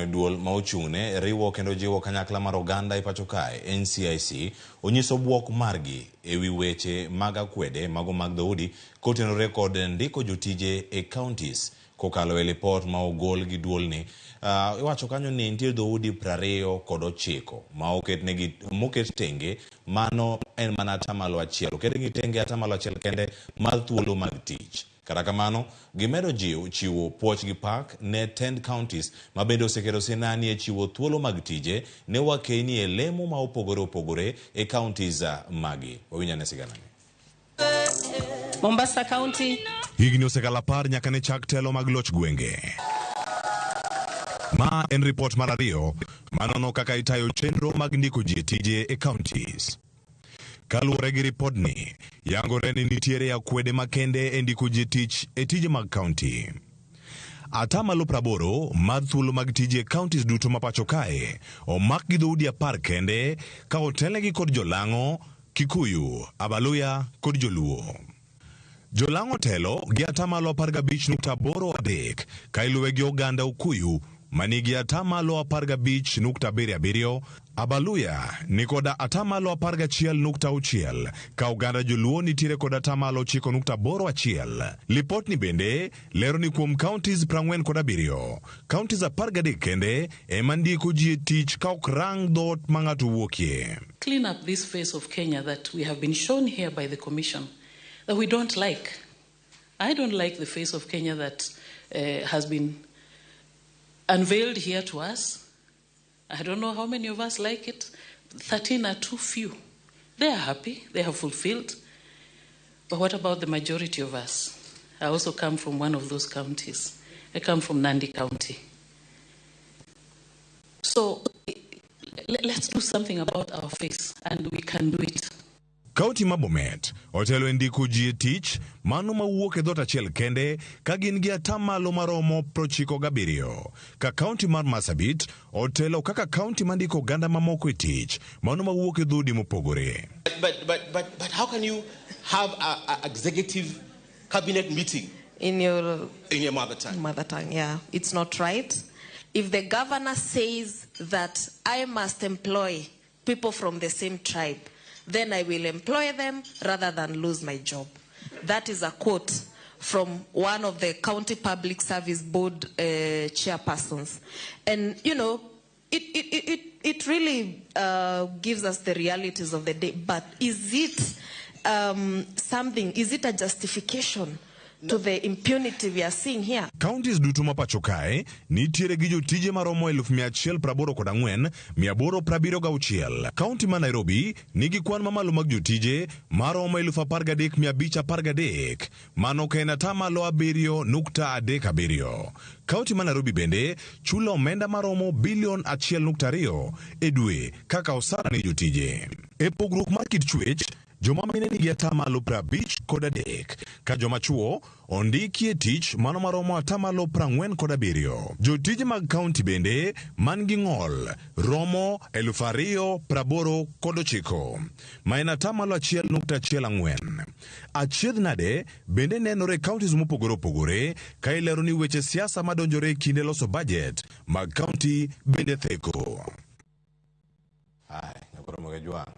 Kamano duol ma ochung'ne riwo kendo jiwo kanyakla mar oganda e pacho kae NCIC onyiso bwok margi ewi weche mag akwede mago mag dhoudi kotenore kod ndiko jotije e counties kokalo e lipot ma ogol gi duolni. Iwacho kanyo ni nitie dhoudi 29 ma oketnegi moket tenge, mano en mana 1%, oketnegi tenge 1% kende mar thuolo mag tich. Kata kamano, gimedo jiwo chiwo puoch gi pak ne tend counties ma bende oseketo sinani e chiwo thuolo mag tije ne wakeyni e lemo ma opogore opogore e counties magi. Wawinj ane siganani. Mombasa County. Higni osekalo 10 nyaka ne chak telo mag loch gwenge. Ma en ripot mar ariyo manono kaka itayo chenro mag ndiko ji e tije e counties. Kaluwore gi ripodni, yangore ni nitiere akwede makende e ndiko ji e tich e tije mag county. 80% mar thuolo mag tije e counties duto ma pacho kae omak gi dhoudi 10 kende ka otelnegi kod Jolang'o, Kikuyu, Abaluya kod Joluo. Jolang'o telo gi 15.83% ka iluwe gi oganda Okuyu manigi 15.77%, Abaluya ni kod 11.6% ka oganda Joluo nitiere kod 9.81%. Lipotni bende lero ni kuom counties 47, counties 13 kende ema ndiko ji e tich ka ok rang dhoot ma ng'ato wuokie. Clean up this face of Kenya that we have been shown here by the Commission that we don't like. I don't like the face of Kenya that has been unveiled here to us. I don't know how many of us like it. 13 are too few. They are happy, they have fulfilled. But what about the majority of us? I also come from one of those counties. I come from Nandi County. So let's do something about our face, and we can do it. Kaunti ma Bomet otelo e ndiko ji e tich mano mawuok e dhoot achiel kende ka gin gi atamalo maromo 97, ka kaunti mar Marsabit otelo kaka kaunti mandiko oganda mamoko e tich mano mawuok e dhoudi mopogore. But how can you have a executive cabinet meeting in your in your mother tongue? Mother tongue, yeah. It's not right. If the governor says that I must employ people from the same tribe, then I will employ them rather than lose my job. That is a quote from one of the County Public Service Board chairpersons. And, you know, it really gives us the realities of the day. But is it something, is it a justification to the impunity we are seeing here? Counties duto ma pacho kae nitiere gi jotije maromo 188,876. Kaunti ma Nairobi nigi kwan mamalo mag jotije maromo 13,513, mano ka en 7.37%. Kaunti ma Nairobi bende chulo omenda maromo bilion 1.2 e dwe kaka osara ne jotije. E pogruok mar kit chwech, joma mine nigi 53% ka joma chuo ondiki e tich mano maromo 47%. Jotije mag kaunti bende man gi ng'ol romo 2,089 ma en 1.14%. Achiedh nade bende nenore e counties mopogore opogore ka ilero ni weche siasa madonjore e kinde loso budget mag kaunti bende theko. Ai, nyakoro Jwang'.